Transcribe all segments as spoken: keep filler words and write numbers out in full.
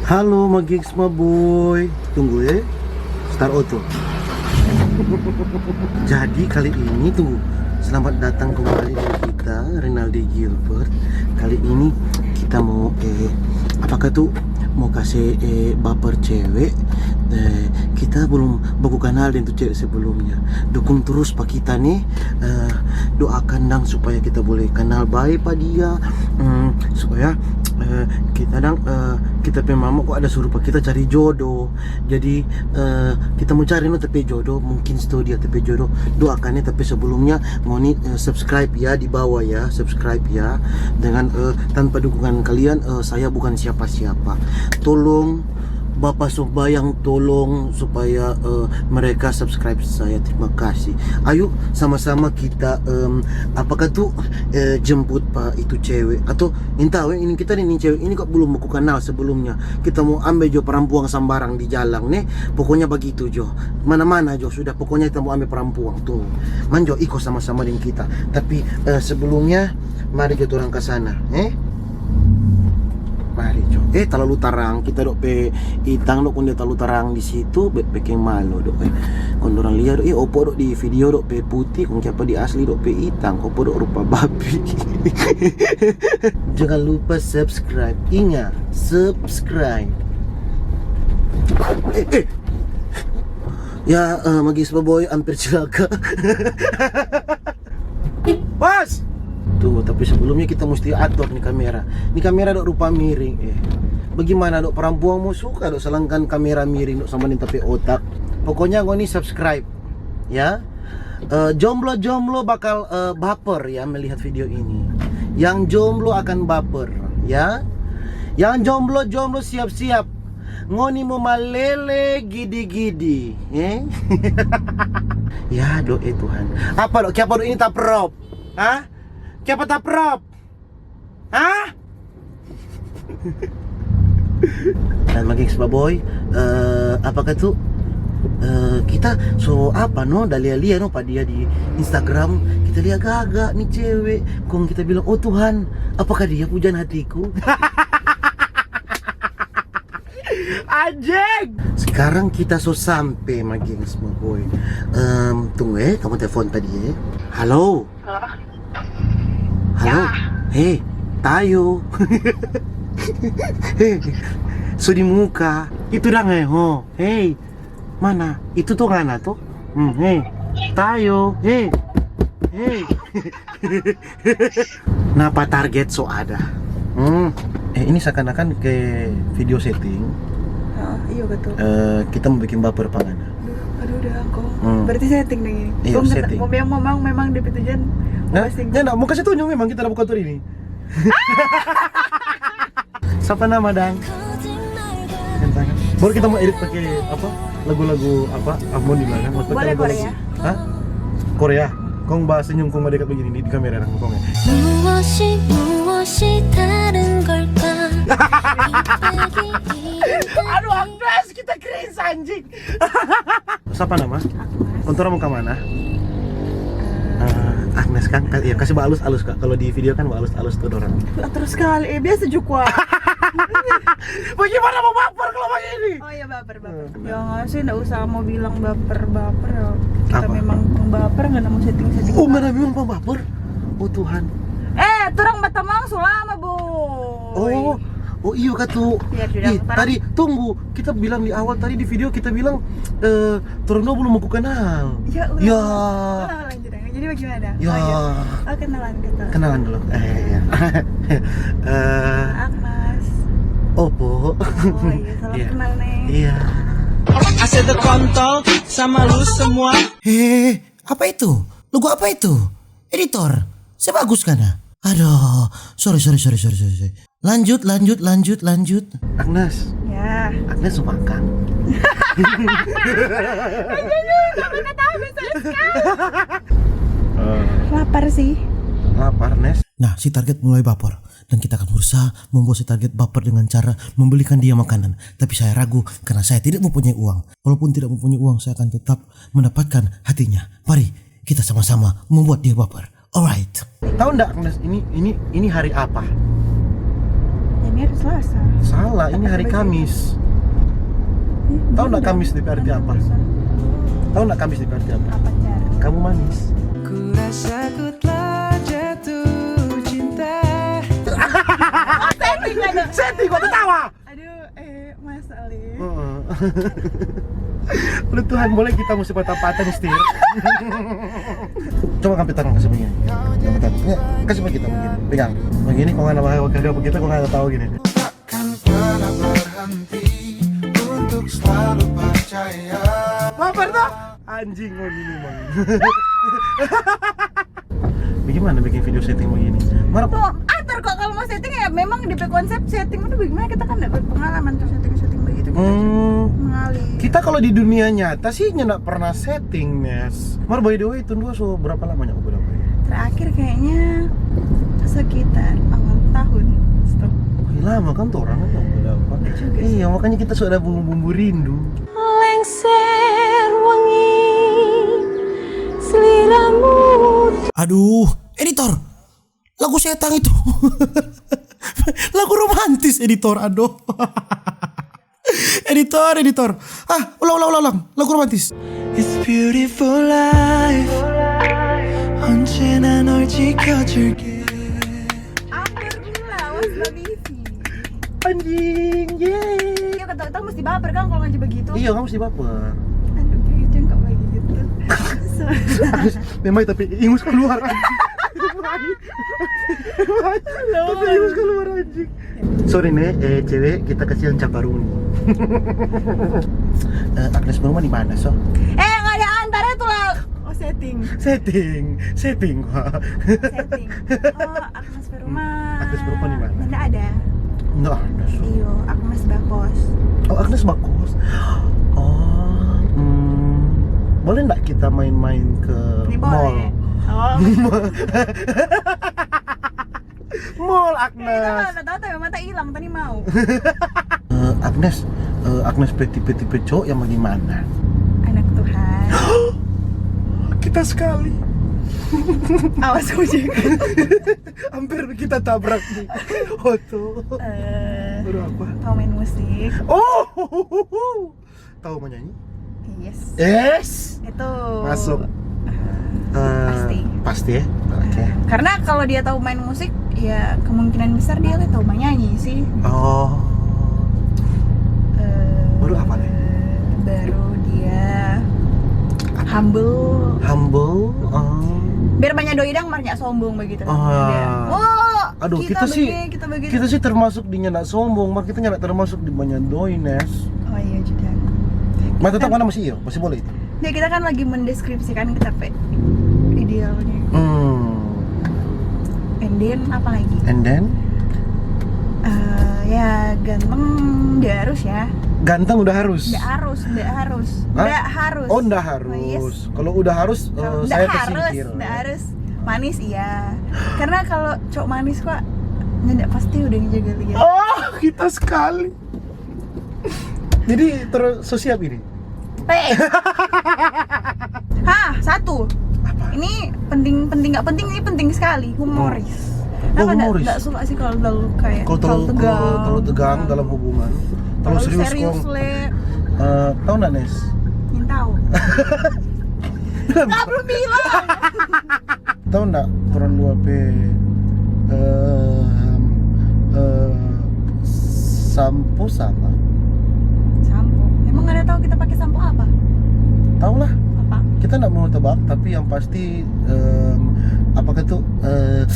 Halo, my gengs, my boy. Tunggu, eh. Start auto. Jadi, kali ini, tunggu. Selamat datang kembali dengan kita, Rinaldi Gilbert. Kali ini kita mau, eh, apakah tuh mau kasih, eh, baper cewek? Eh, kita belum baku kenal deng tu cewek sebelumnya. Dukung terus pa kita nih. Eh, doakan dang supaya kita boleh kenal bae pa dia. Hmm, supaya, eh, kita dang, eh, kita pe mama kok ada suruh pa kita cari jodoh. Jadi, eh, kita mau cari no ta pe jodoh, mungkin situ dia ta pe jodoh. Doakan ya, tapi sebelumnya ngoni, eh, subscribe ya di bawah ya, subscribe ya. Dengan, eh, tanpa dukungan kalian, eh, saya bukan siapa-siapa. Tolong Bapak Sombayang, tolong supaya, eh, mereka subscribe saya. Terima kasih. Ayo sama-sama kita, em, apakah tuh, eh, jemput pa itu cewek atau entah, eh, ini kita nih, ini cewek ini kok belum aku kenal sebelumnya. Kita mau ambil jo parampuang sambarang di jalang nih. Pokoknya begitu jo. Mana-mana jo sudah, pokoknya kita mau ambil parampuang. Tunggu. Man jo iko sama-sama deng kita. Tapi, eh, sebelumnya, mari jo torang ka sana, eh? Mari jo. Eh, talalu tarang. Kita dok pe itang dok, kong dia talalu tarang di situ, be-, bekeng malo dok, eh. Kong dorang lia dok, eh, opo dok di video dok pe putih, kong kiapa di asli dok pe itang, opo dok rupa babi. Jangan lupa subscribe. Ingat, subscribe. Eh, eh. Ya, eh, Magis Boboy hampir celaka. Pas! Tuh, tapi sebelumnya kita mesti atur nih kamera. Nih kamera dok rupa miring, eh. Bagaimana dok, parampuang mau suka dok, sedangkan kamera miring dok sama deng ta pe otak. Pokoknya ngoni subscribe, ya. Eh, jomblo-jomblo bakal, eh, baper ya melihat video ini. Yang jomblo akan baper, ya. Yang jomblo-jomblo siap-siap. Ngoni mo malele gidi-gidi, eh? Ya, doe Tuhan. Apa do? Kiapa do ini taprop? Hah? Kiapa taprop? Hah? Dan Magis Baboy, eh, apakah tuh, eh, kita so apa no, da lia-lia no pa dia di Instagram, kita lia gaga nih cewek, kong kita bilang, "Oh Tuhan, apakah dia pujaan hatiku?" Anjing! Sekarang kita so sampe, my gengs, my boy. Em, tunggu, eh, kamu telepon tadi, eh. Halo? Halo? Halo? Ya. Hei, tayo. Hei, so di muka. Itu dang, eh, ho. Hei, mana? Itu tuh ngana tuh? Hmm, hei. Tayo, hei. Hei. Napa target so ada? Hmm. Eh, ini seakan-akan ke video setting. Oh, iya, betul. Eh, kita mau bikin baper pa ngana. Aduh, aduh, udah, kong. Hmm. Berarti setting dong ini. Iya, kong kata, setting. Kong yang memang, memang di Pitujuan. Nah, mau setting. Ya, nggak, mau kasih tunjuk memang kita ada buka tur ini. Sapa nama dang? Baru kita mau edit pakai apa? Lagu-lagu apa? Ambon di belakang. Mau pakai boleh lagu-lagu Korea. Hah? Korea. Kong bahas senyum, kong dekat begini di, di kamera, kong ya. 무엇이 무엇이 다른 걸까? Aduh, Agnes, kita cringe, anjing. Sapa nama? Agnes. Kontor mau ke mana? Eh, Agnes kan? Ka-, ya, kasih ba alus-alus, Kak. Kalau di video kan ba alus-alus tuh dorang. Lah, terus sekali. Eh, biasa juga. Bagaimana mau baper kalau begini? Oh iya, baper, baper. Eh, ya, nggak sih, nggak usah mau bilang baper, baper. Ya. Kita apa? Memang pembaper, nggak nemu setting-setting. Oh, mana memang pembaper? Oh, Tuhan. Eh, turang batamang sulama, Bu. Oh, oh, iyo katu. Iya, ih, tadi tunggu. Kita bilang di awal tadi di video, kita bilang, eh, torang dua belum aku kenal. Ya, ulang. Ya. Ulang, lanjut, lanjut. Jadi bagaimana? Ya. Oh, iya. Oh, kenalan, kenalan. Kenalan dulu. Eh, iya. Eh, Agnes. Opo. Oh, iya, salam kenal nih. Iya. Ase de kontol sama lu semua. Eh, apa itu? Logo apa itu? Editor, saya bagus kan ya? Aduh, sorry, sorry, sorry, sorry, sorry. Lanjut, lanjut, lanjut, lanjut. Agnes. Ya. Agnes mau makan. Lapar sih. Lapar, Nes. Nah, si target mulai baper. Dan kita akan berusaha membuat si target baper dengan cara membelikan dia makanan. Tapi saya ragu karena saya tidak mempunyai uang. Walaupun tidak mempunyai uang, saya akan tetap mendapatkan hatinya. Mari, kita sama-sama membuat dia baper. Alright. Tahu ndak, Agnes, ini, ini, ini hari apa? Ini Hari Selasa. Salah, ini hari Apa baju? Kamis. Ih, Tahu nggak beda. Kamis di P R T apa? Susah. Tahu nggak Kamis di P R T apa? Apa, Jar? Kamu manis. Kurasa ku telah jatuh cinta. Setting ada. Setting, kok tertawa? Aduh, eh, Mas Ali. Heeh. Lu Tuhan, boleh kita mesti patah-patah nih, Stir? Coba kamu tangan kasih begini. Coba tangan. Ya, kasih begini, begini. Pegang. Begini, kok nggak ada apa kita, kok nggak ada tahu gini. Takkan pernah berhenti untuk selalu percaya. Apa tuh? Anjing, oh, ini memang. Bagaimana bikin video setting begini? Mar, Tuh, atur kok kalau mau setting ya memang di konsep setting itu bagaimana, kita kan nggak berpengalaman tuh setting-setting begitu, kita hmm, mengalir. Kita kalau di dunia nyata sih nggak pernah setting, Nes. Mar, by the way, itu dua so berapa lamanya aku udah? Terakhir kayaknya sekitar awal tahun. Stop. Wih, lama kan tuh orang kan udah apa? Nggak juga sih. Iya, makanya kita sudah bumbu-bumbu rindu. Lengser wangi seliramu. Aduh, editor, lagu setang itu. Lagu romantis, editor, aduh. Editor, editor. Ah, ulang, ulang, ulang, ulang. Lagu romantis. It's beautiful life. 언제나 널 지켜줄게. Ampir gula, was babi isi. Anjing, yeay. Iya, kata kita mesti baper kan kalau ngaji begitu. Iya, kamu mesti baper. Aduh, kayaknya nggak begitu. Memang tapi ingus keluar. Tapi ingus keluar, anjing. Sorry nih, eh, cewek, kita kasih yang caparuni. Eh, Agnes Beruma di mana, so? Eh, nggak ada antara tuh lah. Oh, setting. Setting, setting. Setting. Oh, Agnes Beruma. Agnes Beruma di mana? Nggak ada. Nggak ada, so. Iyo, Agnes Bakos. Oh, Agnes Bakos. Oh, hmm, boleh nggak kita main-main ke Ini mall? boleh. Oh. Mall, Kita Agnes. kalau nggak tahu, tapi mata hilang tadi mau. Eh, Agnes, eh, Agnes pe tipe-tipe cowok yang bagaimana? Anak Tuhan. Kita sekali. Awas ujung. Hampir kita tabrak di Hoto. Eh, Baru apa? Tahu main musik. Oh, tahu menyanyi? Yes. Yes. Itu Masuk. eh, Eh, Pasti. Pasti ya. Oke. Karena kalau dia tahu main musik, ya kemungkinan besar dia tahu menyanyi sih. Oh. Eh, Baru apa nih? Baru dia humble. Humble. Oh. Biar banyak doi dang, mar nyak sombong begitu. Ah. Dia, "Oh, Aduh, kita sih, begini, kita begitu." kita sih termasuk di nyanda sombong, mar kita nyanda termasuk di banyak doi, Nes. Oh iya juga. Mar tetap mana masih iyo, masih boleh itu. Ya, kita kan lagi mendeskripsikan kita pe idealnya. Hmm. And then apa lagi? And then Eh, ya ganteng nggak harus ya. Ganteng udah harus. Nggak harus, nggak harus. Hah? Nggak harus. Oh, nggak Oh, yes. Harus. Kalau udah harus, eh, Nggak saya harus, tersingkir. Nggak harus. Manis iya. Karena kalau cowok manis kok nggak pasti udah jaga lihat. Oh, kita sekali. Jadi terus so siap ini. Eh. Hah, satu. Apa? Ini penting, penting nggak penting, ini penting sekali. Humoris. Oh, Kenapa nggak, humoris. nggak suka sih kalau terlalu kayak Kalau terlalu, kalau terlalu tegang dalam hubungan, terlalu serius, kong. Le. Eh, tahu nggak, Nes? Ingin tahu. Nggak, belum bilang. Tahu nggak orang dua pe, eh, eh, sampo sama? Sampo. Emang nggak ada tahu kita pakai sampo apa? Tahu lah. Apa? Kita nggak mau tebak, tapi yang pasti, em, apa kata, eh,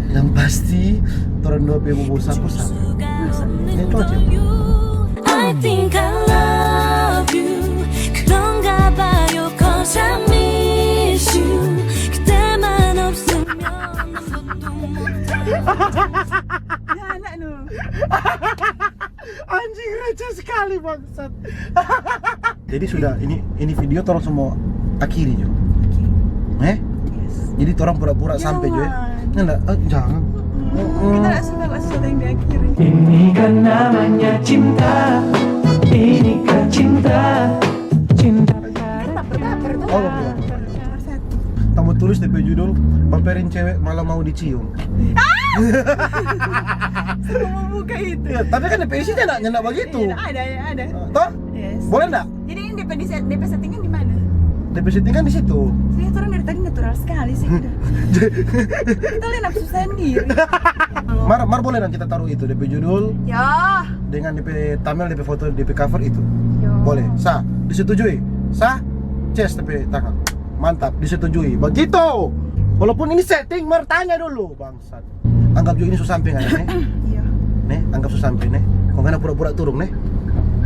yang pasti orang dua pe bobo sampo sama. Ya, itu aja. I think I love you. 그런가 봐요, 'cause I miss you. 그대만 없으면 아무것도 못해. Ya, anak nu. Anjing, receh sekali, bangsat. Jadi sudah, ini ini video torang semua akhiri jo. Eh? Yes. Jadi torang pura-pura sampai jo, eh? Jangan. Nggak, eh, jangan. Hmm, kita nggak suka lah sesuatu yang diakhiri. Ini kan namanya cinta. Ini kan cinta. Cinta. Kan baper-baper tuh. Oh, baper-baper. Nomor satu. Tamu tulis depe judul, baperin cewek malah mau dicium. Semua buka itu. Ya, tapi kan depe isinya ndak, ndak begitu. Iya, ada, ada. Toh? Yes. Boleh ndak? Jadi ini depe di set, depe settingan di mana? Depe settingan di situ. Lihat orang dari tadi natural sekali sih. Kita lihat nafsu sendiri. Mar, mar boleh dong kita taruh itu depe judul Ya. dengan depe thumbnail, depe foto, depe cover itu. Yo. Boleh. Sah. Disetujui? Sah. Ces depe tangan. Mantap, disetujui. Begitu. Walaupun ini setting, mar tanya dulu, bangsat. Anggap juga ini su sampe, kan, ne? Iya. Ne, anggap su sampe, ne. Kong ngana pura-pura turung, ne.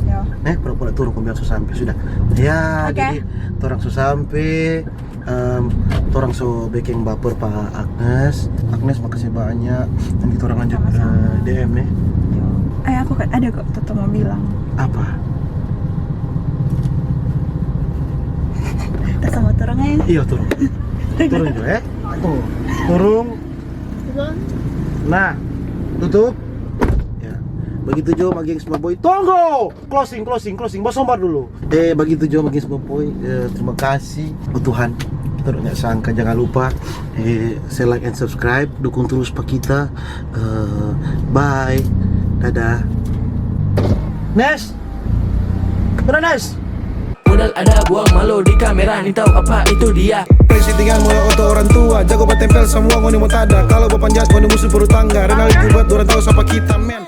Ya. Ne, pura-pura turung, kong bilang su sampe sudah. Ya, Oke. Jadi torang su sampe. Em, torang so beking baper pa Agnes. Agnes, makasih banyak. Nanti torang lanjut Sama-sama. eh, D M, ya. Eh, aku kan ada kok, Toto mau bilang. Apa? Kita sama turun aja. Iya, turung. Turung juga, ya. Tuh, turung. Nah, tutup. Ya. Begitu juga ma gengs, ma boy. Tunggu! Closing, closing, closing. Basombar dulu. Eh, begitu juga ma gengs, ma boy. Eh, terima kasih. Oh Tuhan, kita udah nggak sangka. Jangan lupa eh, share, like, and subscribe. Dukung terus pa kita. Eh, bye. Dadah. Nes. Mana Nes? Modal ada buang malu di kamera, ni tau apa itu dia. Pensi tinggal mula oto orang tua, jago batempel samua ngoni mo tada. Kalau bapanjat ngoni musuh perut tangga, Renal jubat dorang tau sapa kita, men.